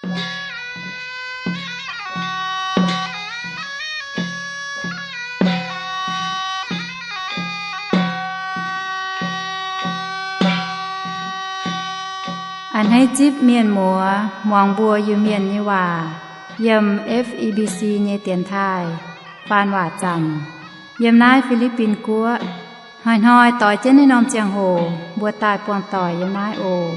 A'hneiv zipv mienh muoz muangx mbuo Iu-Mienh nyei waac yiem F E B C nyei dienx taaih faan waac zanc yiem naaiv Fi^li^bin Guoqv. Hnoi-hnoi doix jienv naaiv norm ziangh hoc mbuo daaih buangh doic yiem naaiv oc.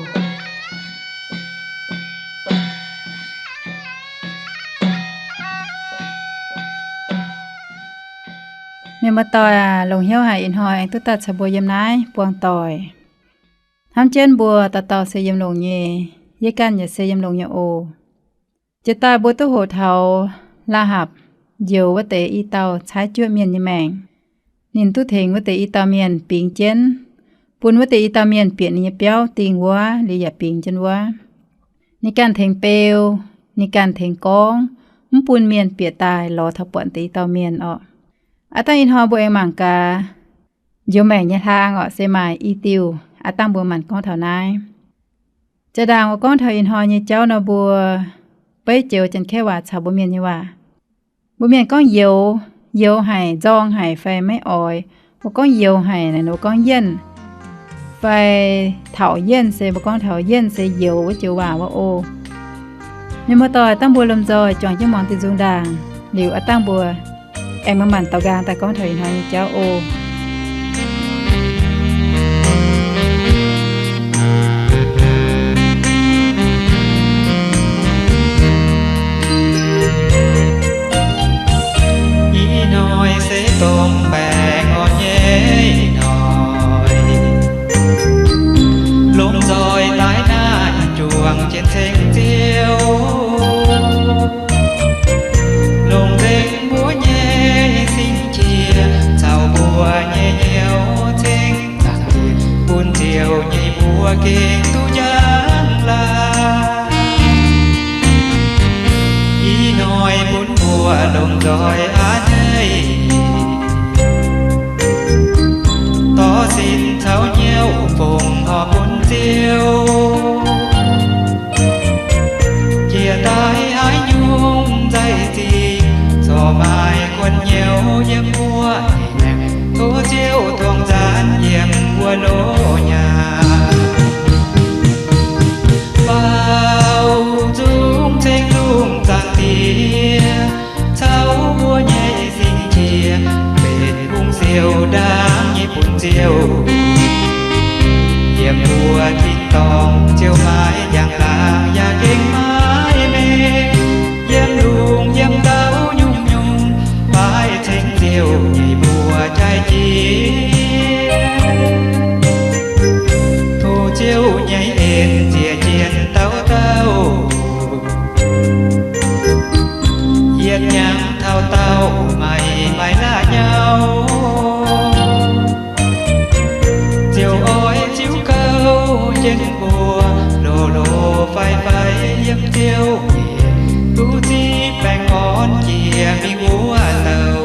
Mienh muoz-doic aac, longc hnyouv haic ih hnoi aengx duqv daaih caux mbuo yiem naaiv buangh doic. Hnamv jienv mbuo dauh dauh se yiem longx nyei, yie ganh yaac se yiem longx nyei oc. Jiex daaih mbuo duqv hoqc taux Laa^hapc njoux wuov deix i dauh caaiv juoqv mienh nyei maengc. Ninh duqv tengx wuov deix i dauh mienh bingx jienv, bun wuov deix i dauh mienh bieqc ninh nyei biauv dingh wuov liuz yaac bingx jienv wuov. Ninh ganh tengx beu, ninh ganh tengx gorngv, mv bun mienh bieqc daaih lorz taux buatc deix i dauh mienh orqc. Aav dangh ih hnoi mbuo aengx mangc gaax njoux maengc nyei hlaang orqc, se maaih i diuh aav dangh mbuo maanc gorngv taux naaiv. Jaa-ndaangc oix gorngv taux ih hnoi nyei jauv nor, mbuo beiv joux Janx-Kaeqv waac caux mbuo Mienh nyei waac. Mbuo Mienh gorngv youz, youz haic, nzorng haic fai maiv oix. Mbuo gorngv youz haic naaic, mbuo gorngv yienh fai taux yienh, se mbuo gorngv taux yienh se youz wuov joux waac wuov oc. Mienh muoz-doic, dangh mbuo lomh nzoih juangc jienv muangx diuh nzung ndaangc liuz, aav dangh mbuo aengx maaih maanc daaux nqaang daaih gorngv taux ih hnoi nyei jauv oc. Ih hnoi se dongh baengh orn nyei hnoi, lomh nzoih daaih naaiv juangc jienv ceng Ziouv, longc nzengc mbuo nyei singx qiex caux mbuo nyei hnyouv ceng zaangc Tin, bun Ziouv nyei mbuox gengh duqv njang laaix. Ih hnoi bun mbuo lomh nzoih aav hneiv, dorh sin caux hnyouv fongc horc bun Ziouv, jiex daaih haaix nyungc nzaic zingh, corc maaih guanh hnyouv yiem mbuo nyei maengc. Tov Ziouv torngv nzaanx yiem mbuo loz nyaah, faaux nzung ceng lungh zaangc Diex, caux mbuo nyei singx qiex benx hungh siouc ndaangc nyei bun Ziouv. Yiem mbuo tin-dorngh Ziouv maiv njang-laangc yaac gengh maiv mengh. Yiem lungh yiem ndau nyungc-nyungc faix ceng Ziouv nyei mbuox jaaix jiex. Tov Ziouv nyei en ziec jiex dauh dauh, yietc hnyangx taux daauh maaih maaih la'nyauv. Ziouv oix ziux gouv jienv mbuo, loz-loz faix-faix yiem Ziouv nyei, duqv ziqv baengh orn jiex mingh wuov dauh.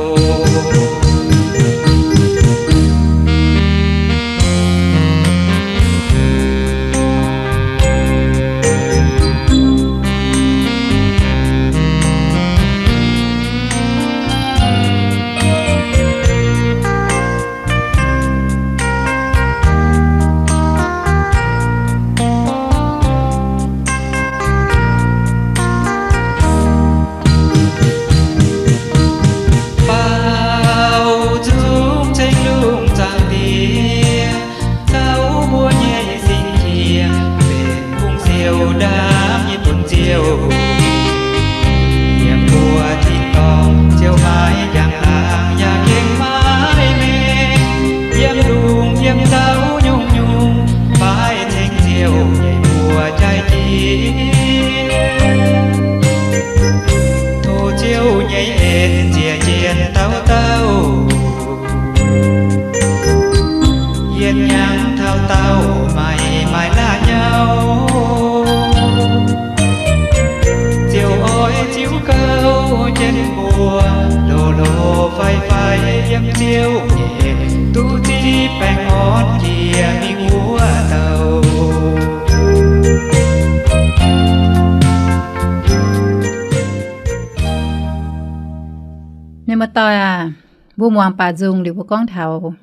Doic aac, mbuo muangx baac nzung liuz mbuo gorngv taux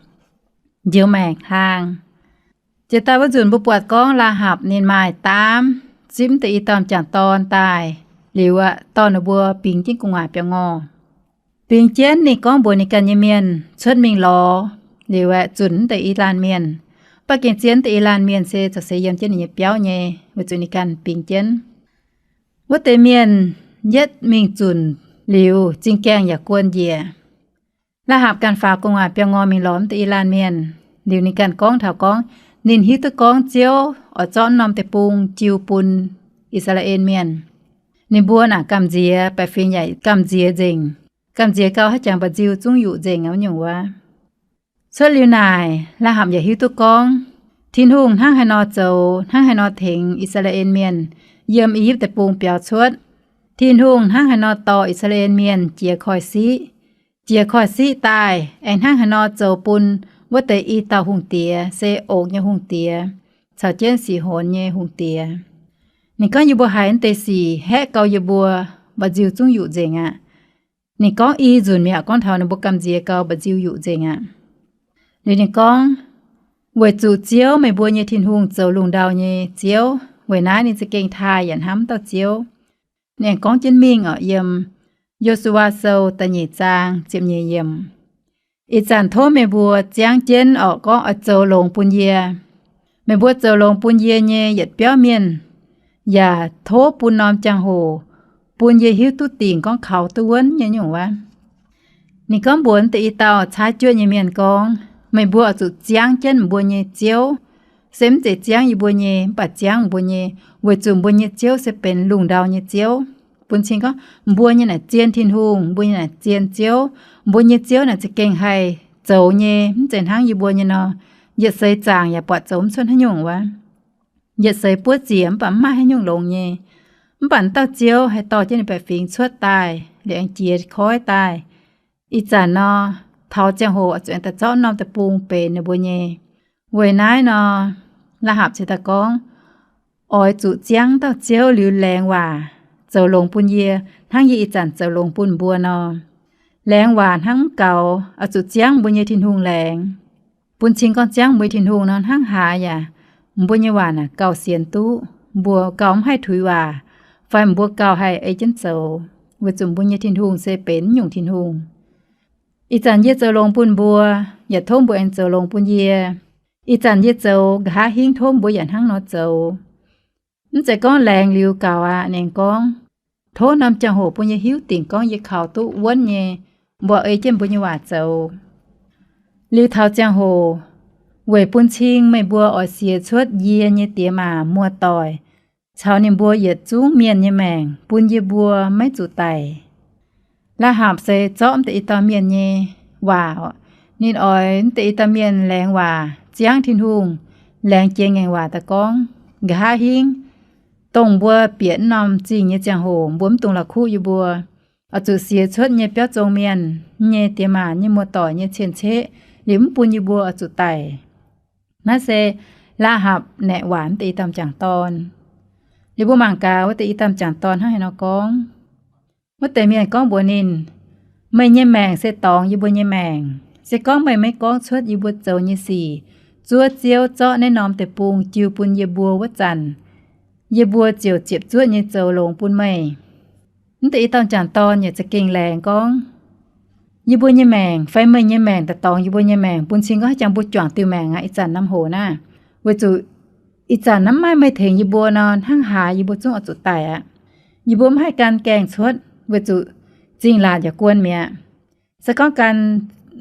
njoux maengc hlaang. Jiex daaih wuov nzunc mbuo buatc gorngv Laa^hapc ninh maaih daamv zipv deix i dauh m'jangc dorn daaih, liuz aeqv, dorh ninh mbuo bingx jienv gu'nguaaic biauv-ngorh. Bingx jienv ninh gorngv mbuox ninh ganh nyei mienh cuotv mingh lorz, liuz aeqv, zunc deix i laanh mienh. Mv baac gengh zien deix i laanh mienh se zoux seix yiem jienv ninh nyei biauv nyei, weic zuqc ninh ganh bingx jienv. Wuov deix mienh yietv mingh zunc liuz, zingh gaengh yaac guon njiec. Laa^hapc ganh faaux gu'nguaaic biauv-ngorh mingh lorz wuov deix i laanh mienh, liuz ninh ganh gorngv taux gorngv ninh hiuv duqv gorngv Ziouv oix zorqv wuov norm deic-bung jiu bun I^saa^laa^en Mienh. Ninh mbuo naaic gamh nziex, baeqc fingx yaac gamh nziex nzengc. Gamh nziex gau haaix jangx mba'nziu zungv yuqc nzengc aqv nyungc wuov. Cuotv liuz naaic, Laa^hapc yaac hiuv duqv gorngv Tin-Hungh hnangv haaix nor zoux, hnangv haaix nor tengx I^saa^laa^en Mienh yiem I^yipv Deic-Bung biaux cuotv. Tin-Hungh hnangv haaix nor dorh I^saa^laa^en Mienh jiez koiv-siqv, jiez koiv-siqv daaih aengx hnangv haaix nor zoux bun wuov deix i dauh hungh diex, se Okc nyei hungh diex, caux jienv Sixi^honx nyei hungh diex. Ninh gorngv yie mbuo haiz wuov deix sic haeqv gau yie mbuo, mba'nziu zungv yuqc nzengc aqv. Ninh gorngv i nzunc mi'aqv, gorngv taux ninh mbuo gamh nziex gau, mba'nziu yuqc nzengc aqv. Liuz ninh gorngv, weic zuqc Ziouv, meih mbuo nyei Tin-Hungh, zoux lungh ndau nyei Ziouv. Weic naaiv ninh za'gengh taaih yaac hnamv dauh Ziouv. Ninh aengx gorngv jienv mingh orqc, yiem Yo^su^waa Sou da'nyeic zaang ziepc nyeic yiemc. Ih zanc tov meih mbuo ziangv jienv orqc, gorngv oix zoux longx bun yie. Meih mbuo zoux longx bun yie nyei yietc biauv mienh, yaac tov bun norm jangx-hoc bun yie hiuv duqv dingc gorngv kaux duqv wuonv nyei nyungc wuov. Ninh gorngv mbuox deix i dauh caaiv juoqv nyei mienh gorngv, meih mbuo oix zuqc ziangv jienv mbuo nyei ziouv. Se mv zeiz ziangv yie mbuo nyei, mv baac ziangv mbuo nyei, weic zuqc mbuo nyei Ziouv se benx lungh ndau nyei Ziouv. Bun cing gorngv mbuo nyei naaic zien Tin-Hungh, mbuo nyei naaic zien Ziouv. Mbuo nyei Ziouv naaic za'gengh haih zoux nyei, mv zeiz hnangv yie mbuo nyei nor, yietc seix zaangc yaac buatc zoux mv cuotv haaix nyungc wuov. Yietc seix buov ziec mv baac mv maaih haaix nyungc longx nyei. Mv baac dauh Ziouv haih dorh jienv ninh baeqc fingx cuotv daaih, liuz aengx jiez koiv daaih. Ih zanc nor, taux ziangh hoc oix zuqc aengx daaih zorqv norm deic-bung benx ninh mbuo nyei. Weic naaiv nor, Laa^hapc ziouc daaih gorngv, oix zuqc ziangv dauh Ziouv liuz laengz waac zoux longx bun yie, hnangv yie ih zanc zoux longx bun mbuo nor. Laengz waac hnangv mv gaux, oix zuqc ziangv mbuo nyei Tin-Hungh laengz. Bun cing gorngv ziangv mbuo nyei Tin-Hungh nor, hnangv haaix yaac mbuo nyei waac naaic gauh sienx duqv, mbuo gauh mv haih tuix waac, fai mbuo gauh haih ei jienv zoux, weic zuqc mbuo nyei Tin-Hungh se benx nyungc Tin-Hungh. Ih zanc yie zoux longx bun mbuo, yaac tov mbuo aengx zoux longx bun yie. Ih zanc yie zoux, nqa'haav hingv tov mbuo yaac hnangv nor zoux. Mv zeiz gorngv laengz liuz gaux aqv. Ninh gorngv, tov norm ziangh hoc bun yie hiuv dingc gorngv yie kaux duqv wuonv nyei, mbuo ei jienv mbuo nyei waac zoux. Liuz taux ziangh hoc, weic bun cing meih mbuo oix siex cuotv yie nyei diex maac muoz-doic caux ninh mbuo yietc zungv mienh nyei maengc bun yie mbuo maiv zuqc daic. Laa^hapc se zorqv m'deix i dauh mienh nyei waac. Ninh oix m'deix i dauh mienh laengz waac ziangv Tin-Hungh, laengz jiex ngaengc waac daaih gorngv, nqa'haav hingv, dongh mbuo bieqc m'norm zingh nyei ziangh hoc mbuo mv dungx la'kuqv yie mbuo, oix zuqc siex cuotv nyei biauv zong mienh nyei diex maac nyei muoz-doic nyei cien-ceqv liuz mv bun yie mbuo oix zuqc daic. Naaiv se Laa^hapc naeqc waac m'deix i dauh m'jangc dorn. Liuz mbuo mangc gaax wuov deix i dauh m'jangc dorn hnangv haaix nor gorngv. Wuov deix mienh gorngv mbuox ninh, meih nyei maengc se dorngx yie mbuo nyei maengc. Se gorngv meih maiv gorngv cuotv yie mbuo zoux nyei sic, zuov Ziouv zorqv naaiv norm deic-bung jiu bun yie mbuo wuov zanc, yie mbuo ziouc ziepc zuoqv nyei zoux longx bun meih. M'deix i dauh m'jangc dorn yaac za'gengh laengz gorngv, yie mbuo nyei maengc fai meih nyei maengc daaih dorngx yie mbuo nyei maengc, bun cing gorngv haaix jangx mbuo juangc diuh maengc aqv, ih zanc norm hoc naaiv. Weic zuqc ih zanc naaiv maiv maaih meih tengx yie mbuo nor, hnangv haaix yie mbuo zungv oix zuqc daic aqv. Yie mbuo mv haih gan gaengh cuotv weic zuqc zingh laatc yaac guon mi'aqv. Se gorngv gan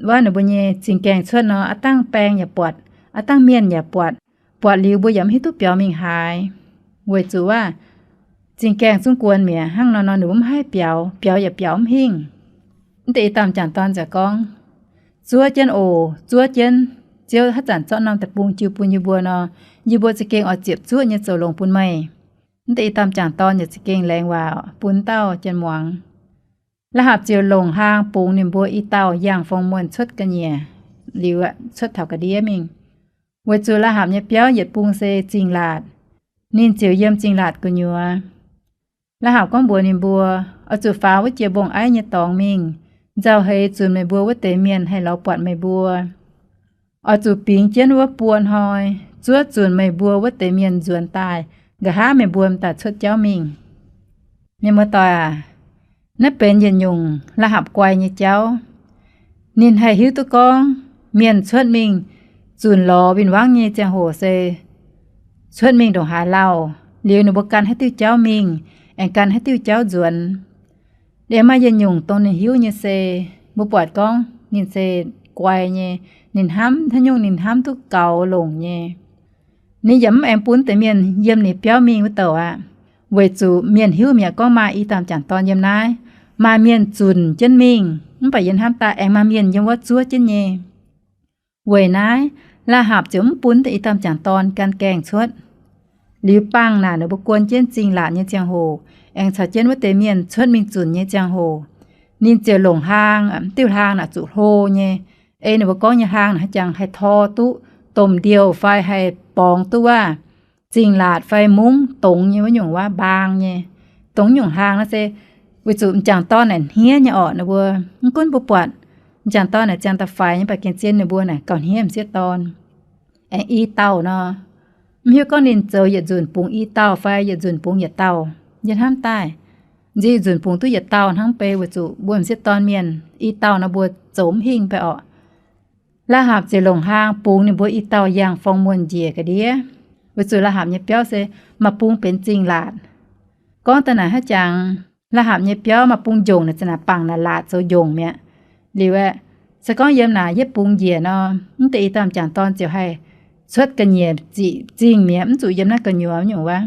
wuov ninh mbuo nyei zingh gaengh cuotv nor, aav dangh baeng yaac buatc, aav dangh mienh yaac buatc. Buatc liuz mbuo yaac mv hiuv duqv biaux mingh haaix, weic zuqc wuov zingh gaengh zungv guon mi'aqv. Hnangv nor nor ninh mbuo mv haih biaux, biaux yaac biaux mv hingh. M'deix i dauh m'jangc dorn ziouc gorngv, zuov jienv oc, zuov jienv. Ziouv haaix zanc zorqv norm deic-bung jiu bun yie mbuo nor, yie mbuo za'gengh oix ziepc zuoqv nyei zoux longx bun meih. M'deix i dauh m'jangc dorn yaac za'gengh laengz waac bun dauh jienv muangx. Laa^hapc ziouc longc hlaang bungx ninh mbuo i dauh yangh fong muonh cuotv ga'nyiec liuz cuotv taux ga'ndiev mingh. Weic zuqc Laa^hapc nyei biauv yietc bung se zingh laatc. Ninh ziouc yiem zingh laatc gu'nyuoz. Laa^hapc gorngv mbuox ninh mbuo, oix zuqc faaux wuov jiex mbong-aiv nyei dorngx mingh, nzauh heix zunc meih mbuo wuov deix mienh haih lorz buatc meih mbuo. Oix zuqc bingx jienv wuov buo hnoi, zuov zunc meih mbuo wuov deix mienh nzuonx daaih, nqa'haav meih mbuo daaih cuotv jauv mingh. Mienh muoz-doic aac, naaiv benx yietc nyungc La'hapc guai nyei jauv. Ninh haih hiuv duqv gorngv mienh cuotv mingh zunc lorz win-wangv nyei ziangh hoc se cuotv mingh ndongc haaix lauh, liuz ninh mbuo gan haaix diuh jauv mingh, aengx gan haaix diuh jauv nzuonx. Liuz maaih yietc nyungc dongh ninh hiuv nyei se, mbuo buatc gorngv ninh se guai nyei, ninh hnamv haaix nyungc ninh hnamv duqv gaux longc nyei. Ninh yaac mv aengx bun deix mienh yiem ninh biauv mingh wuov douc aqv, weic zuqc mienh hiuv mi'aqv gorngv maaih i dauh m'jangc dorn yiem naaiv. Maaih mienh zunc jienv mingh, mv baac yie hnamv daaih aengx maaih mienh yiem wuov zuov jienv nyei. Weic naaiv, La'hapc ziouc mv bun deix i dauh m'jangc dorn gan gaengh cuotv. Liuz bangh naaic ninh mbuo guon jienv Zingh Laatc nyei ziangh hoc, aengx caux jienv wuov deix mienh cuotv mingh zunc nyei ziangh hoc, ninh ziouc longc hlaang, diuh hlaang naaic zuqc hlo nyei. Ei ninh mbuo gorngv nyei hlaang naaic haaix jangx haih tor duqv domh ndiouh fai haih borngz duqv wuov Zingh Laatc fai mungv dongz nyei wuov nyungc wuov mbaang nyei. Dongh nyungc hlaang naaiv se weic zuqc m'jangc dorn naaic hniev nyei orqc. Ninh mbuo mv gunv mbuo buatc m'jangc dorn naaic ziangh da'faix nyei, mv baac gengh zien ninh mbuo naaic gauh hniev m'sieqv dorn. Aengx i dauh nor, mv hiuv gorngv ninh zoux yietc nzunc bungx i dauh fai yietc nzunc bungx yietc dauh. Yie hnamv daaih, nziex yietc nzunc bungx duqv yietc dauh hnangv bei, weic zuqc mbuo m'sieqv dorn mienh i dauh nor mbuo zoux mv hingh bei orqc. La'hapc ziouc longc hlaang bungx ninh mbuo i dauh yangh forng-muonh njiec ga'ndiev, weic zuqc La'hapc nyei biauv se maaih bung benx Zingh Laatc. Gorngv daaih naaic haaix jangx, La'hapc nyei biauv maaih bung njongc naaic za'naaic bangc naaic laatc zoux njongc mi'aqv. Liuz aeqv, se gorngv yiem naaic yietv bungx njiec nor, mv deix i dauh m'jangc dorn ziouc haih cuotv ga'nyiec ziqc zingh mi'aqv, mv zuqc yiem naaiv gu'nyuoz nyungc wuov.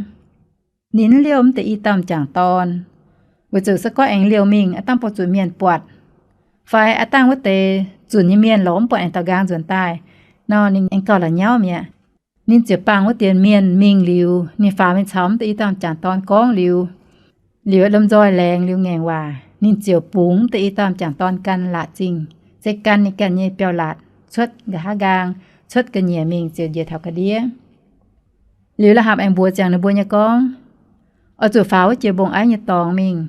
Ninh mv liouh mv deix i dauh m'jangc dorn, weic zuqc se gorngv aengx liouh mingh aav dangh bun zuqc mienh buatc, fai aav dangh wuov deix zunc nyei mienh lorz mv buatc aengx daaux nqaang nzuonx daaih nor, ninh aengx gauh la'nyauv mi'aqv. Ninh ziouc bangc wuov dienx mienh mingh liuz, ninh faaux mingh caux mv deix i dauh m'jangc dorn gorngv liuz, liuz lomh nzoih laengz liuz ngaengc waac, ninh ziouc bungx mv deix i dauh m'jangc dorn gan laatc zingh, se gan ninh ganh nyei biauv-laatc cuotv nqa'haav nqaang, cuotv ga'nyiec mingh ziouc njiec taux ga'ndiev. Liuz La'hapc aengx mbuox ziangx ninh mbuo nyei gorngv, oix zuqc faaux wuov jiex mbong-aiv nyei dorngx mingh,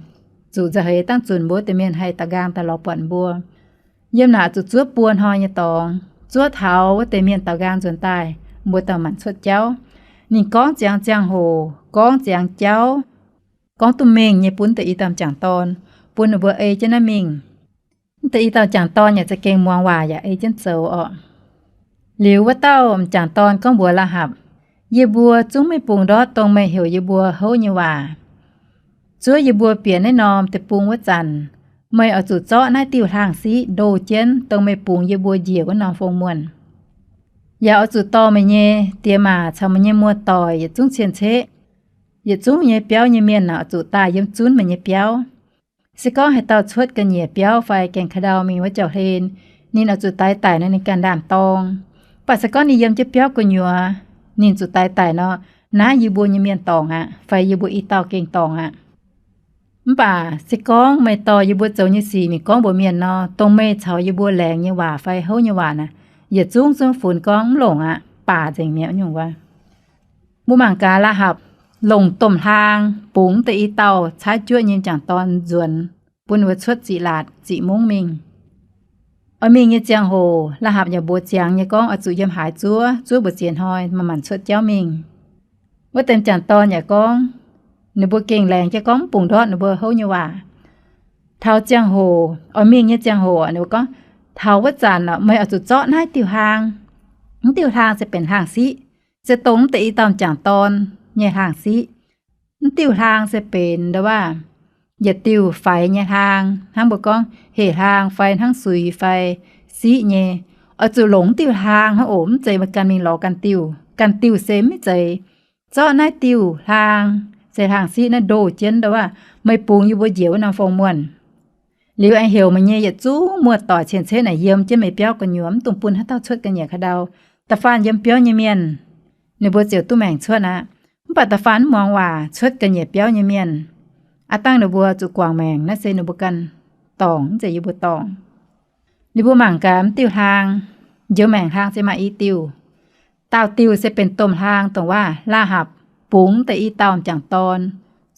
zuqc nzauh heix dangh zunc mbuo wuov deix mienh haih daaux nqaang daaih lorz buatc mbuo. Yiem naaic zuqc zuov buo hnoi nyei dorngx, zuov taux wuov deix mienh daaux nqaang nzuonx daaih, mbuo daaih manc cuotv jauv. Ninh gorngv ziangx ziangh hoc, gorngv ziangx jauv, gorngv duqv mengh nyei bun deix i dauh m'jangc dorn, bun ninh mbuo ei jienv naaiv mingh. Mv deix i dauh m'jangc dorn yaac za'gengh muangx waac yaac ei jienv zoux orqc. Liuz wuov dauh m'jangc dorn gorngv mbuox La'hapc, yie mbuo zungv maiv bungx ndortv dongh meih heuc yie mbuo houv nyei waac. Zuov yie mbuo bieqc naaiv norm deic-bung wuov zanc, meih oix zuqc zorqv naaiv diuh hlaang-siqv ndoh jienv dongh meih bungx yie mbuo njiec wuov norm fong muonh. Yaac oix zuqc dorh meih nyei diex maac caux meih nyei muoz-doic yietc zungv cien-ceqv, yietc zungv nyei biauv nyei mienh oix zuqc daaih yiem zunv meih nyei biauv. Se gorngv haaix dauh cuotv ga'nyiec biauv fai gaengh ka'ndau mingh wuov jauv-hlen, ninh oix zuqc daix daic nor ninh ganh ndaam-dorng. Mv baac se gorngv ninh yiem jienv biauv gu'nyuoz, ninh zuqc daix daic nor, naaiv yie mbuo nyei mienh dorngc aqv, fai yie mbuo i dauh gengh dorngc aqv. Mv baac se gorngv meih dorh yie mbuo zoux nyei sic mingh gorngv mbuox mienh nor, dongh meih caux yie mbuo laengz nyei waac fai houv nyei waac naaic, yietc zungv zungv funx gorngv mv longc aqv, baac nzengc mi'aqv nyungc wuov. Mbuo mangc gaax La'hapc longc domh hlaang bungx deix i dauh caaiv juoqv nyei m'jangc dorn nzuonx, bun ninh mbuo cuotv ziqc laatc ziqc mungv mingh. Oix mingh nyei ziangh hoc, La'hapc yaac mbuox ziangx nyei gorngv oix zuqc yiem haaix zuov, zuov mbu'ziex hnoi manc-manc cuotv jauv mingh. Wuov deix m'jangc dorn yaac gorngv, ninh mbuo gengh laengz jienv gorngv mv bungx ndortv ninh mbuo houv nyei waac. Taux ziangh hoc, oix mingh nyei ziangh hoc ninh mbuo gorngv, taux wuov zanc meih oix zuqc zorqv naaiv diuh hlaang. Mv diuh hlaang se benx hlaang-siqv, se dongh mv deix i dauh m'jangc dorn nyei hlaang-siqv. Mv diuh hlaang se benx ndo waav yietc diuh faix nyei hlaang, hnangv mbuo gorngv heh hlaang fai hnangv suix fai siqv nyei. Oix zuqc longc mv diuh hlaang hnangv oc, mv zeiz meih ganh mingh lorz ganh diuh. Ganh diuh se mv zeiz. Zorqv naaiv diuh hlaang, se hlaang-siqv naaiv ndoh jienv ndo waav, meih bungx yie mbuo njiec wuov norm fong muonh. Liuz aengx heuc meih nyei yietc zungv muoz-doic cien-ceqv naaic yiem jienv meih biauv gu'nyuoz, mv dungx bun haaix dauh cuotv ga'nyiec ka'ndau. Da'faanh yiem biauv nyei mienh, ninh mbuo ziouc duqv maengc cuotv aqv. Mv baac da'faanh mv muangx waac, cuotv ga'nyiec biauv nyei mienh, aav dangh ninh mbuo zuqc guangc maengc, naaiv se ninh mbuo ganh dorngc, mv zeiz yie mbuo dorngc. Ninh mbuo mangc gaax mv diuh hlaang, njoux maengc hlaang se maaih i diuh. Daauh diuh se benx domh hlaang, dongh waav La'hapc bungx deix i dauh m'jangc dorn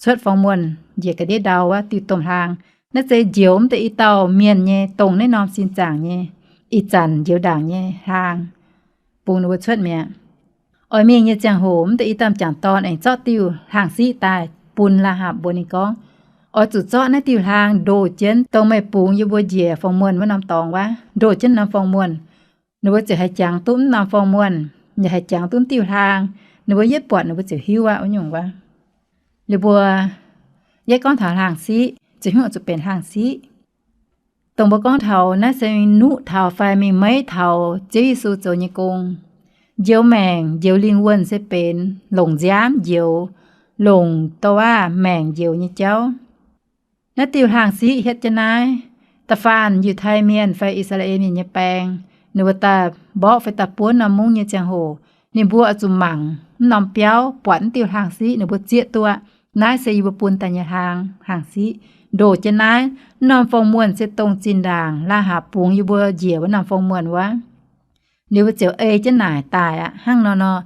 cuotv fong muonh njiec ga'ndiev ndau wuov diuh domh hlaang. Naaiv se njoux mv deix i dauh mienh nyei dongh naaiv norm sin zaangc nyei ih zanc njoux ndaangc nyei hlaang bungx ninh mbuo cuotv mi'aqv. Oix mingh nyei ziangh hoc mv deix i dauh m'jangc dorn aengx zorqv diuh hlaang siqv daaih bun Laahapc mbuox ninh gorngv, Oix zuqc zorqv naaiv diuh hlaang ndoh jienv dongh meih bungx yie mbuo njiec fong muonh wuov norm dorngx wuov, ndoh jienv norm fong muonh. Ninh mbuo ziouc haih jangx duqv mv norm fong muonh, yaac haih jangx duqv mv diuh hlaang. Ninh mbuo yietv buatc ninh mbuo ziouc hiuv aqv wuov nyungc wuov. Liuz mbuo yietv gorngv taux hlaang siqv, ziouc hiuv oix zuqc benx hlaang siqv. Dongh mbuo gorngv taux naaiv se nuqv taux fai mingh meiv taux Ziouv Yesu zoux nyei gong. Njoux maengc njoux lingh wuonh se benx longc nziaamv njoux, longc douc waac maengc njoux nyei jauv. Naaiv diuh hlaang siqv hietv jienv naaiv, da'faanh Yiutai Mienh fai I^saa^laa^en Mienh nyei baeng, ninh mbuo daaih mborqv fai daaih buonv norm mungv nyei ziangh hoc, ninh mbuo oix zuqc mangc mv norm biauv, buatc mv diuh hlaang siqv, ninh mbuo zieqv duqv, Naaiv se yie mbuo bun daaih nyei hlaang, hlaang siqv. Ndoh jienv naaiv, mv norm fong muonh se dongh zinh ndaangc Laahapc bungx yie mbuo njiec wuov norm fong muonh wuov. Liuz mbuo ziouc ei jienv naaic daaih aqv. Hnangv nor nor,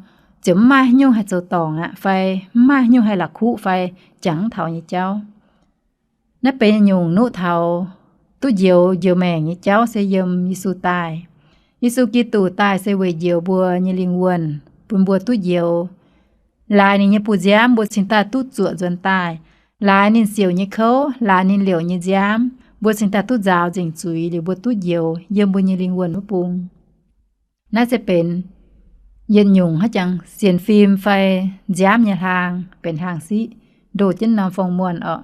ziouc mv maaih haaix nyungc haih zoux dorngc aqv, fai mv maaih haaix nyungc haih la'kuqv fai jangx mv taux nyei jauv. Naaiv benx yietc nyungc nuqv taux duqv njoux, njoux maengc nyei jauv se yiem Yesu daaih. Yesu Giduc daaih se weic njoux mbuo nyei lingh wuonh, bun mbuo duqv njoux. Laaix ninh nyei bu nziaamv mbuo cingx daaih duqv zuoqc nzuonx daaih. Laaix ninh siouc nyei kouv, laaix ninh liouc nyei nziaamv, mbuo cingx daaih duqv nzaaux nzengc zuiz liuz mbuo duqv njoux yiem mbuo nyei lingh wuonh wuov bung. Naaiv se benx yietc nyungc haaix jangx sienx fim fai nziaamv nyei hlaang, benx hlaang siqv, ndoh jienv norm fong muonh orqc.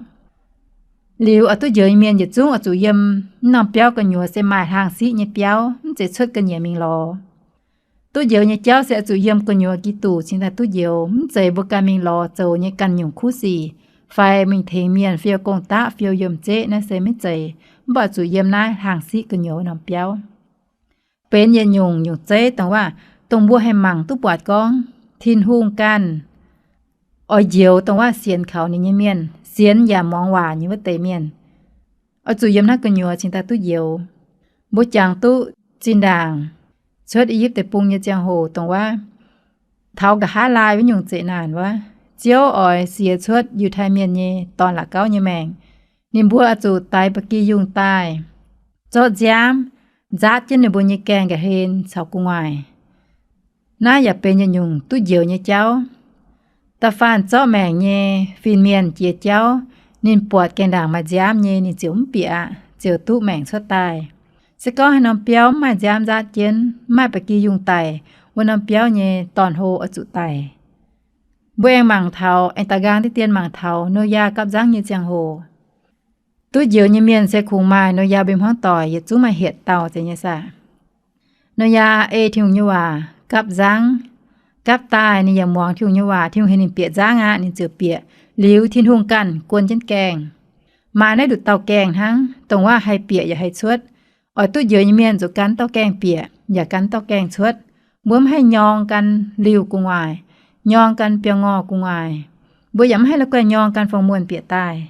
Liuz oix duqv njoux nyei mienh yietc zungv oix zuqc yiem mv norm biauv gu'nyuoz se maaih hlaang siqv nyei biauv, mv zeiz cuotv ga'nyiec mingh lorz. Duqv njoux nyei jauv se oix zuqc yiem gu'nyuoz Giduc cingx daaih duqv njoux, mv zeiz mbuo ganh mingh lorz zoux nyei ganh nyungc kuv sic, fai mingh tengx mienh fiou gong-daqv, fiou yiem-zeqv, naaiv se maiv zeiz. Mv baac zuqc yiem naaiv hlaang siqv gu'nyuoz norm biauv. Benx yietc nyungc nyungc zeiv dongh waac, dongh mbuo haih mangc duqv buatc gorngv Tin-Hungh ganh oix njoux dongh waac sienx kaux ninh nyei mienh, sienx yaac muangx waac nyei wuov deix mienh. Oix zuqc yiem naaiv gu'nyuoz cingx daaih duqv njoux. Mbuo jangx duqv zinh ndaangc cuotv I^yipv Deic-Bung nyei ziangh hoc dongh waac, taux nqa'haav laai wuov nyungc zeqc naanc wuov, Ziouv oix siex cuotv Yiutai Mienh nyei dorn la'gauv nyei maengc. Ninh mbuo oix zuqc daix ba'gi yungh daaih, zorqv nziaamv nzaatv jienv ninh mbuo nyei gaengh nqa'hlen caux gu'nguaaic. Naaiv yaac benx yietc nyungc duqv njoux nyei jauv. Da'faanh zorqv maengc nyei fin-mienh jiex jauv, ninh buatc gaengh ndaangc maaih nziaamv nyei, ninh ziouc mv bieqc aqv, ziouc duqv maengc cuotv daaih. Se gorngv haaix norm biauv mv maaih nziaamv nzaatv jienv, mv maaih ba'gi yungh daic, wuov norm biauv nyei dorn-hlo oix zuqc daic. Mbuo aengx mangc taux, aengx daux nqaang diqv dien mangc taux Noyaa gapv nzangv nyei ziangh hoc. Duqv njoux nyei mienh se kungx maaih Noyaa mbuo hmuangv doic yietc zungv maaih hietc dauh zeiz nyei saah. Noyaa ei Tin-Hungh nyei waac gapv nzangv, gapv daaih ninh yaac muangx Tin-Hungh nyei waac, Tin-Hungh heuc ninh bieqc nzangv aqv, ninh ziouc bieqc. Liuz Tin-Hungh ganh guon jienv gaengh. Maaih naaiv nduqc dauh gaengh hnangv, dongh waac haih bieqc yaac haih cuotv. Oix duqv njoux nyei mienh zuqc gan dauh gaengh bieqc, yaac gan dauh gaengh cuotv. Mbuo mv haih nyorng gan liuh gu'nguaaic, nyorng gan biauv-ngorh gu'nguaaic. Mbuo yaac mv haih la'guaih nyorng gan fong muonh bieqc daaih.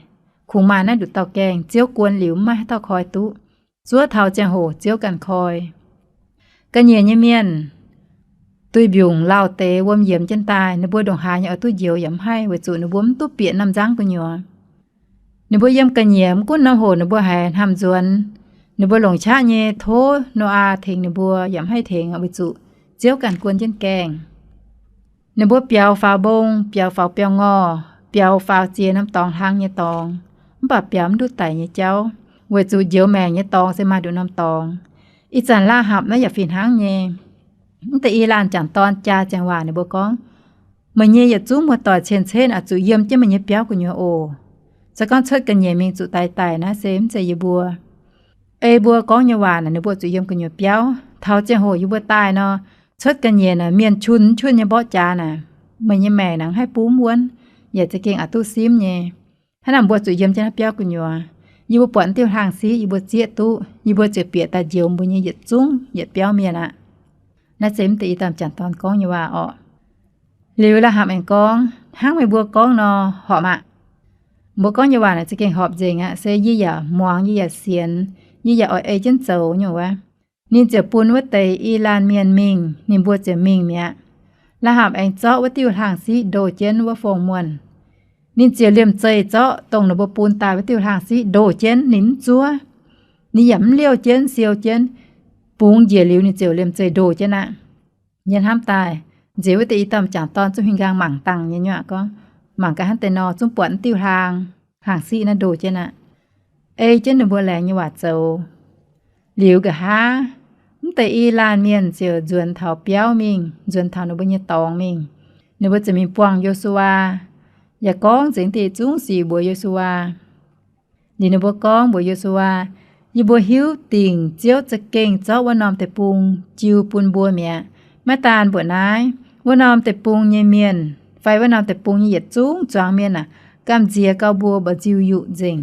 Kungx maaih naaiv nduqc dauh gaengh, Ziouv guon liuz mv maaih haaix dauh koi duqv. Zuov taux ziangh hoc Ziouv ganh koi. Ga'nyiec nyei mienh duih mbiungc lauh deix wuom yiemx jienv daaih, ninh mbuo ndongc haaix nyei oix duqv njoux yaac mv haih, weic zuqc ninh mbuo mv duqv bieqc norm nzangv gu'nyuoz. Ninh mbuo yiem ga'nyiec mv gunv norm hoc ninh mbuo haiz hnamv nzuonx, ninh mbuo longc qaqv nyei tov Noyaa tengx ninh mbuo yaac mv haih tengx, weic zuqc Ziouv ganh guon jienv gaengh. Ninh mbuo biaux faaux mbong, biaux faaux biauv-ngorh, biaux faaux ziex norm dorngx hlang nyei dorngx, mv baac biaux mv duqv daic nyei jauv, weic zuqc njoux maengc nyei dorngx se maaih nduqc norm dorngx. Ih zanc Laahapc naaiv yaac fih hnangv nyei. Mv deix i laanh jangc dorn jaa ziangh waac ninh mbuo gorngv, Meih nyei yietc zungv muoz-doic cien-ceqv oix zuqc yiem jienv meih nyei biauv gu'nyuoz oc. Se gorngv cuotv ga'nyiec mingh zuqc daix daic naaiv se mv zeiz yie mbuo. Ei mbuo gorngv nyei waac naaic ninh mbuo zuqc yiem gu'nyuoz biauv. Taux ziangh hoc yie mbuo daaih nor, cuotv ga'nyiec naaic mienh qun qun nyei mborqv jaax naaic, meih nyei maengc naaic mv haih bun wuonv, yaac za'gengh aqc duqv simv nyei. Hnangv naaic mbuo zuqc yiem jienv naaiv biauv gu'nyuoz. Yie mbuo buatc mv diuh hlang siqv yie mbuo zieqv duqv, yie mbuo ziouc bieqc daaih njoux mbuo nyei yietc zungv yietc biauv mienh aqv. Naaiv se mv deix i dauh m'jangc dorn gorngv nyei waac orqc. Liuz Laahapc aengx gorngv, Hnangv meih mbuo gorngv nor, horpc aqv. Mbuo gorngv nyei waac naaic za'gengh horpc nzengc aqv. Se yie yaac muangx, yie yaac sienx, yie yaac oix ei jienv zoux nyungc wuov. Ninh ziouc bun wuov deix i laanh mienh mingh, ninh mbuo ziouc mingh mi'aqv. Laahapc aengx zorqv wuov diuh hlang siqv ndoh jienv wuov fong muonh. Ninh ziouc liemh zeih zorqv dongh ninh mbuo bun daaih wuov diuh hlaang siqv ndoh jienv, ninh mv zuov. Ninh yaac mv liouh jienv, siou jienv, bungx njiec liuz ninh ziouc liemh zeih ndoh jienv aqv. Yie hnamv daaih, nziex wuov deix i dauh m'jangc dorn zungv huin nqaang mangc dangh nyei nyuoqc gorngv, mangc gaax hnangv deix nor zungv buatc wuov diuh hlaang, hlaang siqv naaiv ndoh jienv aqv. Ei jienv ninh mbuo laengz nyei waac zoux. Liuz nqa'haav, mv deix I laanh mienh ziouc nzuonx taux biauv mingh, nzuonx taux ninh mbuo nyei dorngx mingh. Ninh mbuo ziouc mingh buangh Yo^su^waa, yaac gorngv nzengc deix zungv sic mbuox Yo^su^waa. Liuz ninh mbuo gorngv mbuox Yo^su^waa, Yie mbuo hiuv dingc Ziouv za'gengh zorqv wuov norm deic-bung jiu bun mbuo mi'aqv. Maiv daan mbuoqc naaiv, wuov norm deic-bung nyei mienh fai wuov norm deic-bung nyei yietc zungv zuangx mienh aah, gamh nziex gauh mbuo mba'nziu-yuqc nzengc.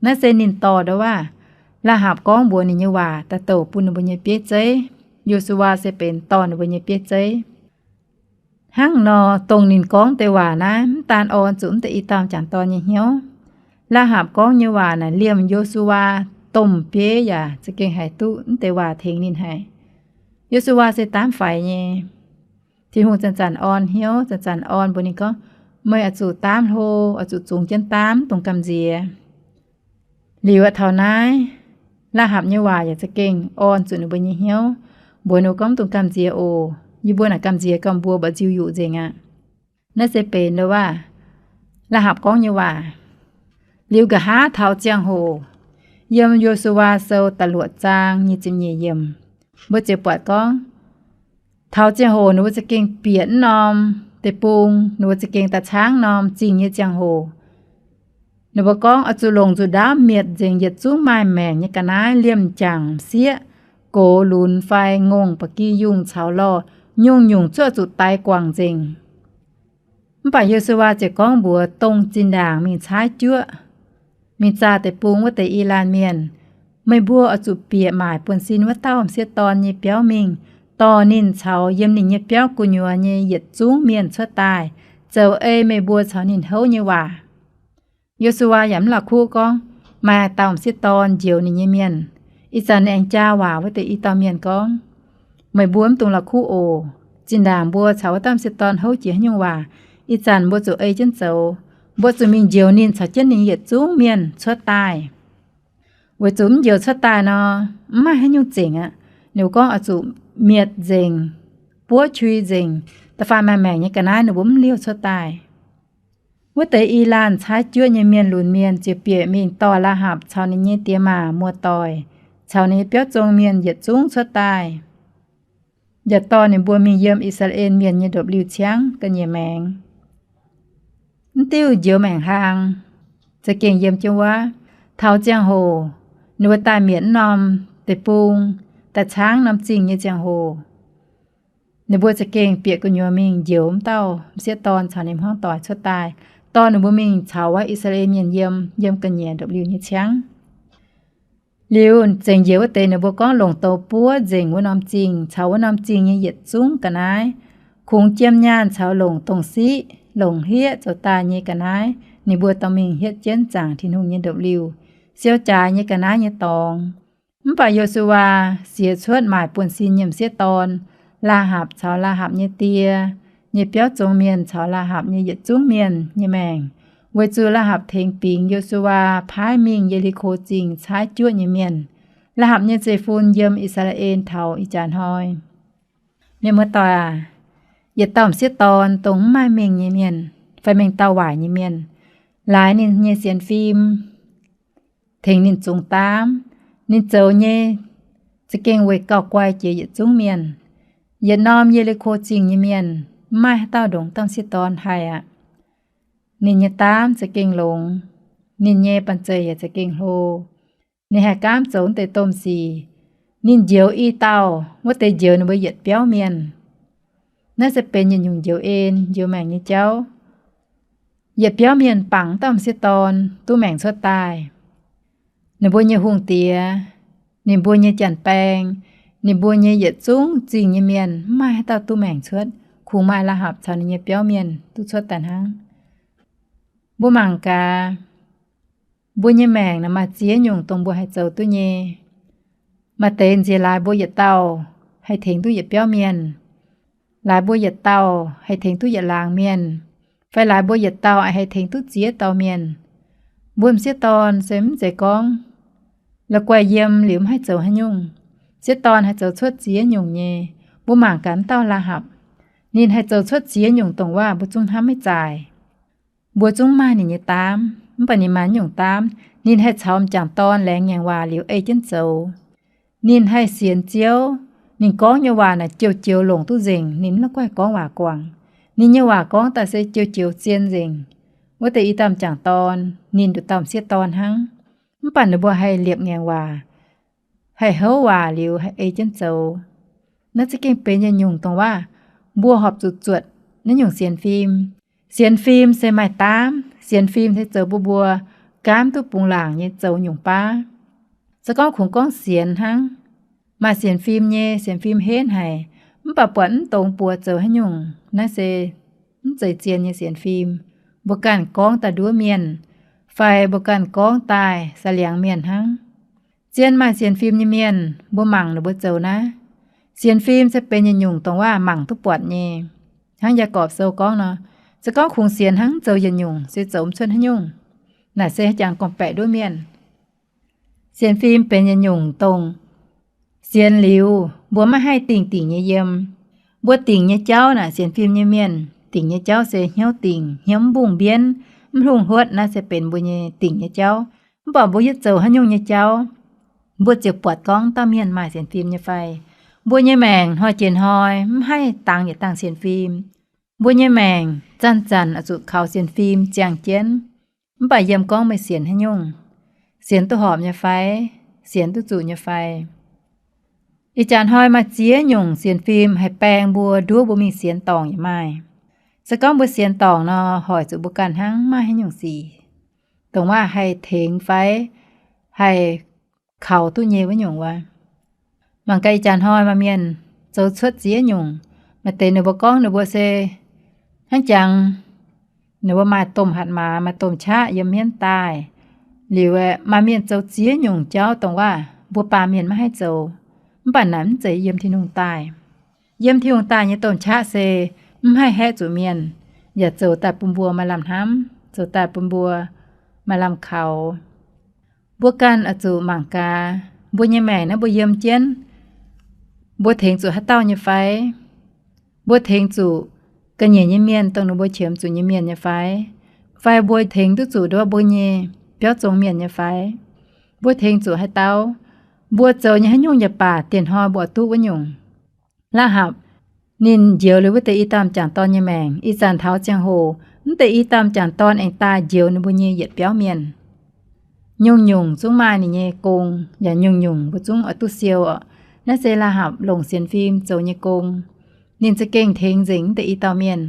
Naaiv se ninh dorh ndo waac, Laa^hapc gorngv mbuox ninh nyei waac daaih douc bun ninh mbuo nyei bieiv zeiv. Yo^su^waa se benx dorh ninh mbuo nyei bieiv zeiv. Hnangv nor, dongh ninh gorngv deix waac naaiv mv daan orn zuqc mv deix i dauh m'jangc dorn nyei hnyouv. Laa^hapc gorngv nyei waac naaic liemh Yo^su^waa domh bieiv yaac za'gengh haih duqv mv deix waac tengx ninh haic. Yo^su^waa se daamv faix nyei. Tin-Hungh zanc-zanc orn hnyouv, zanc-zanc orn mbuox ninh gorngv, Meih oix zuqc daamv hlo, oix zuqc zungx jienv daamv, dongh gamh nziex. Liuz aqv, taux naaiv, Laa^hapc nyei waac yaac za'gengh orn zuqc ninh mbuo nyei hnyouv, mbuox ninh mbuo gorngv, Dongh gamh nziex oc. Yie mbuo naaic gamh nziex gauh mbuo mba'nziu-yuqc nzengc aqv. Naaiv se benx ndo waac, Laa^hapc gorngv nyei waac. Liuz nqa'haav taux ziangh hoc, yiem Yo^su^waa Sou da'luoqc zaang nyic ziepc nyeic yiemc, mbuo ziouc buatc gorngv, taux ziangh hoc ninh mbuo za'gengh bieqc wuov norm deic-bung, ninh mbuo za'gengh daaih caangv norm zingh nyei ziangh hoc, ninh mbuo gorngv, Oix zuqc longc nzuqc ndaauv mietc nzengc yietc zungv maaih maengc nyei ga'naaiv, liemh jangc, m'sieqv, gox, lunx fai ngongh, ba'gi yungh caux lorh, nyungc-nyungc cuotv zuqc daix guangc nzengc. Mv baac Yo^su^waa ziouc gorngv mbuox dongh zinh ndaangc mingh caaiv juoqv, mingh zaah deic-bung wuov deix I laanh mienh, Meih mbuo oix zuqc bieqc maaic buonv-sin wuov dauh m'sieqv dorn nyei biauv mingh, dorh ninh caux yiem ninh nyei biauv gu'nyuoz nyei yietc zungv mienh cuotv daaih, zoux ei meih mbuo caux ninh houv nyei waac. Yo^su^waa yaac mv la'kuqv gorngv maaih dauh m'sieqv dorn njoux ninh nyei mienh. Ih zanc ninh aengx jaa waac wuov deix i dauh mienh gorngv, Meih mbuo mv dungx la'kuqv oc. Zinh ndaangc mbuo caux wuov dauh m'sieqv dorn houv jiex haaix nyungc waac, ih zanc mbuo zuqc ei jienv zoux. Mbuo zuqc mingh njoux ninh caux jienv ninh yietc zungv mienh cuotv daaih. Weic zuqc mv njoux cuotv daaih nor, mv maaih haaix nyungc zengc aqv. Ninh mbuo gorngv oix zuqc mietc nzengc, buov qui nzengc, da'faanh maaih maengc nyei ga'naaiv ninh mbuo mv liouh cuotv daaih. Wuov deix I laanh caaiv juoqv nyei mienh lunx mienh ziouc bieqc mingh dorh Laa^hapc caux ninh nyei diex maac muoz-doic caux ninh nyei biauv zong mienh yietc zungv cuotv daaih, yaac dorh ninh mbuo mingh yiem I^saa^laa^en Mienh nyei ndopv-liuh ciangv ga'nyiec maengx. Mv diuh njoux maengc hlaang za'gengh yiem jienv wuov. Taux ziangh hoc ninh mbuo daaih mietc wuov norm deic-bung, daaih caangv norm zingh nyei ziangh hoc, ninh mbuo za'gengh bieqc gu'nyuoz mingh njoux wuov dauh m'sieqv dorn caux ninh hmuangv doic cuotv daaih, dorh ninh mbuo mingh caux wuov I^saa^laa^en Mienh yiem, yiem ga'nyiec ndopv-liuh nyei ciangv. Liuz zengc njoux wuov deix ninh mbuo gorngv longc douz buov nzengc wuov norm zingh caux wuov norm zingh nyei yietc zungv ga'naaiv, kungx jiem nyaanh caux longc dongh siqv, longc hlieqv zoux daaih nyei ga'naaiv, ninh mbuo dorh mingh hietv jienv zaangc Tin-Hungh nyei ndopv-liuh, siou jaaix nyei ga'naaiv nyei dorngx. Mv baac Yo^su^waa siex cuotv maaic buonv-sin nyei m'sieqv dorn, Laa^hapc caux Laa^hapc nyei die, nyei biauv zong mienh caux Laa^hapc nyei yietc zungv mienh nyei maengc, weic zuqc Laa^hapc tengx bingx Yo^su^waa paaiv mingh Ye^li^ko Zingh caaiv juoqv nyei mienh. Laa^hapc nyei zeiv-fun yiem I^saa^laa^en taux ih jaax hnoi. Mienh muoz-doic aac, yietc dauh m'sieqv dorn dongh mv maaih mengh nyei mienh fai mengh dauh waaic nyei mienh, laaix ninh nyei sienx fim, tengx ninh zungx daamv. Ninh zoux nyei za'gengh weic gauh guai jiex yietc zungv mienh. Yietc norm Ye^li^ko Zingh nyei mienh mv maaih haaix dauh ndongc dauh m'sieqv dorn haih aqv. Ninh nyei daamv za'gengh longx, ninh nyei banh zeic yaac za'gengh hlo. Ninh haih gaamv zoux deix domh sic. Ninh njoux i dauh, wuov deix njoux ninh mbuo yietc biauv mienh. Naaiv se benx yietc nyungc njoux en njoux maengc nyei jauv. Yietc biauv mienh bangc dauh m'sieqv dorn duqv maengc cuotv daaih. Ninh mbuo nyei hungh diex, ninh mbuo nyei janx-baeng, ninh mbuo nyei yietc zungv zingh nyei mienh mv maaih haaix dauh duqv maengc cuotv, kungx maaih Laa^hapc caux ninh nyei biauv mienh duqv cuotv daaih hnangv. Mbuo mangc gaax, mbuo nyei maengc naaic maaih ziex nyungc dongh mbuo haih zoux duqv nyei. Maaih deix nziex laaix mbuo yietc dauh haih tengx duqv yietc biauv mienh, laaix mbuo yietc dauh haih tengx duqv yietc laangz mienh, Fai laaix mbuo yietc dauh a'haih tengx duqv ziex dauh mienh. Mbuo m'sieqv dorn se mv zeiz gorngv la'guaih yiem liuz mv haih zoux haaix nyungc. M'sieqv dorn haih zoux cuotv ziex nyungc nyei. Mbuo mangc gaax m'dauh Laa Hapc, ninh haih zoux cuotv ziex nyungc dongh waac mbuo zungv hnamv maiv zaaic. Mbuo zungv maaih ninh nyei daamv, mv baac ninh maaih nyungc daamv, ninh haih caux m'jangc dorn laengz ngaengc waac liuz ei jienv zoux. Ninh haih sienx Ziouv. Ninh gorngv nyei waac naaic joux-joux longc duqv nzengc, ninh mv la'guaih gorngv waac guangc. Ninh nyei waac gorngv daaih se joux-joux zien nzengc. Wuov deix i dauh m'jangc dorn, ninh nduqc dauh m'sieqv dorn hnangv. Mv baac ninh mbuo haih liepc ngaengc waac, haih houv waac liuz haih ei jienv zoux. Naaiv za'gengh benx yietc nyungc dongh waac mbuo horpc zuqc zuotc naaiv nyungc sienx fim. Sienx fim se maaih daamv. Sienx fim se zoux bun mbuo gaamv duqv bungx laangc nyei zoux nyungc baav. Se gorngv kungx gorngv sienx hnangv, maaih sienx fim nyei, sienx fim henv haic, mv baac buatc mv dongz buoz zoux haaix nyungc, naaiv se mv zeiz zien nyei sienx fim. Mbuo ganh gorngv daaih nduov mienh, fai mbuo ganh gorngv daaih sa'liangx mienh hnangv. Zien maaih sienx fim nyei mienh, mbuo mangc ninh mbuo zoux naaiv. Sienx fim se benx yietc nyungc dongh waac mangc duqv buatc nyei. Hnangv Yaagorpc Sou gorngv nor, se gorngv kungx sienx hnangv zoux yietc nyungc se zoux mv cuotv haaix nyungc. Naaic se jangx gorngv-baeqc nduov mienh. Sienx fim benx yietc nyungc dongh sienx liuz mbuo maiv haih dingh dingc nyei yiem. Mbuo dingc nyei jauv naaic, sienx fim nyei mienh dingc nyei jauv se hnyouv dingc, hnyouv mv mbungh mbienv, mv hlungh hluotv, naaiv se benx mbuo nyei dingc nyei jauv. Mv baac mbuo yietv zoux haaix nyungc nyei jauv, mbuo ziouc buatc gorngv dauh mienh maaih sienx fim nyei fai. Mbuo nyei maengc hnoi jiex hnoi mv haih dangx yietc dangh sienx fim. Mbuo nyei maengc zanc-zanc oix zuqc kaux sienx fim ziangh jienv. Mv baac yiem gorngv meih sienx haaix nyungc, sienx duqv horpc nyei fai, sienx duqv zuqc nyei fai. Ih jaax hnoi maaih ziex nyungc sienx fim haih baeng mbuo nduov mbuo mingh sienx dorngc yaac maaih. Se gorngv mbuo sienx dorngc nor, hoic zuqc mbuo ganh hnangv, maaih haaix nyungc sic dongh waac haih tengx fai haih kaux duqv nyei wuov nyungc wuov. Mangc gaax ih jaax hnoi maaih mienh zoux cuotv ziex nyungc. Maaih deix ninh mbuo gorngv ninh mbuo se hnangv jangx ninh mbuo maaih domh hatc maaz, maaih domh qaqv yiem hmien daaih. Liuz aeqv, maaih mienh zoux ziex nyungc jauv dongh waac mbuo baamh mienh maiv haih zoux. Mv baac naaic mv zeiz yiem Tin-Hungh daaih. Yiem Tin-Hungh daaih nyei domh qaqv se mv haih haeqv zuqc mienh, yaac zoux daaih bun mbuo maaih lamh hnamv, zoux daaih bun mbuo maaih lamh kaux. Mbuo ganh oix zuqc mangc gaax, mbuo nyei maengc naaiv mbuo yiem jienv, mbuo tengx zuqc haaix dauh nyei fai? Mbuo tengx zuqc ga'nyiec nyei mienh, dongh ninh mbuo qiemx zuqc nyei mienh nyei fai? Fai mbuo tengx duqv zuqc nduov mbuo nyei biauv zong mienh nyei fai? Mbuo tengx zuqc haaix dauh? Mbuo zoux nyei haaix nyungc yaac baac, dienh hnoi mbuo oix duqv wuov nyungc. Laa Hapc ninh njoux liuz wuov deix i dauh m'jangc dorn nyei maengc, ih zanc taux ziangh hoc mv deix i dauh m'jangc dorn aengx daaih njoux ninh mbuo nyei yietc biauv mienh. Nyungc-nyungc zungv maaih ninh nyei gong, yaac nyungc-nyungc mbuo zungv oix duqv siou oc. Naaiv se Laa Hapc longc sienx fim zoux nyei gong. Ninh za'gengh tengx nzengc mv deix i dauh mienh.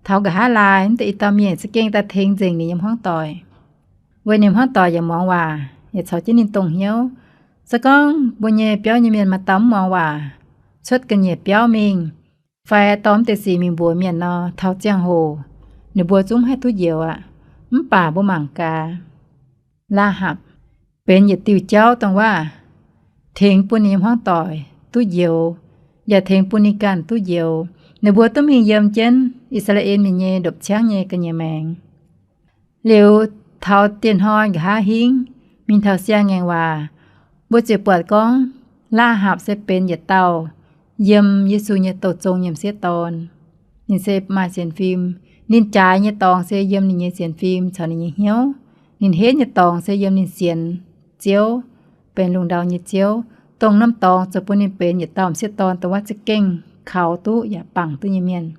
Taux nqa'haav laai, mv deix i dauh mienh za'gengh daaih tengx nzengc ninh nyei hmuangv doic. Weic ninh hmuangv doic yaac muangx waac, yaac caux jienv ninh dongh hnyouv. Se gorngv mbuo nyei biauv nyei mienh maaih dauh mv muangx waac, cuotv ga'nyiec biauv mingh, fai dorh mv deix sic mingh mbuox mienh nor, taux ziangh hoc ninh mbuo zungv mv haih duqv njoux aqv. Mv baac mbuo mangc gaax, Laa Hapc benx yietc diuh jauv dongh waac tengx bun ninh nyei hmuangv doic duqv njoux, yaac tengx bun ninh ganh duqv njoux. Ninh mbuo duqv mingh yiem jienv I^saa^laa^en Mienh nyei ndopv-ciangv nyei ga'nyiec maengx. Liuz taux dienh hnoi nqa'haav hingv, mingh taux siang-ngaengc waac, mbuo ziouc buatc gorngv Laa Hapc se benx yietc dauh yiem Yesu nyei douh zong nyei m'sieqv dorn. Ninh se maaih sienx fim. Ninh jaaix nyei dorngx se yiem ninh nyei sienx fim caux ninh nyei hnyouv. Ninh henv nyei dorngx se yiem ninh sienx Ziouv, benx lungh ndau nyei Ziouv. Dongh norm dorngx zoux bun ninh benx yietc dauh m'sieqv dorn dongh waac za'gengh kaux duqv yaac bangc duqv nyei mienh.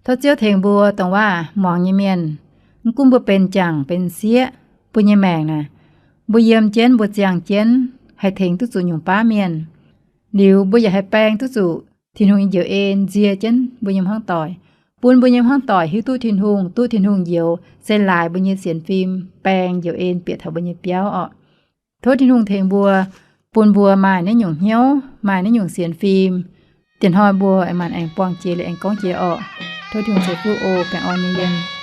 Tov Ziouv tengx mbuo dongh waac muangx nyei mienh, mv gunv mbuo benx m'jangc benx m'sieqv, mbuo nyei maengc naaic, mbuo yiem jienv, mbuo ziangh jienv, haih tengx duqv zuqc nyungc baav mienh. Liuz mbuo yaac haih baeng duqv zuqc Tin-Hungh nyei njoux en nzie jienv mbuo nyei hmuangv doic, bun mbuo nyei hmuangv doic hiuv duqv Tin-Hungh, duqv Tin-Hungh njoux, se laaix mbuo nyei sienx fim baeng njoux en bieqc taux mbuo nyei biauv orqc. Tov Tin-Hungh tengx mbuo, bun mbuo maaih naaiv nyungc hnyouv, maaih naaiv nyungc sienx fim. Dienh hnoi mbuo aengx maanc aengx buangh jiex liuz aengx gorngv jiex orqc. Tov Tin-Hungh ceix fuqv oc. Baengh orn nyei yiem.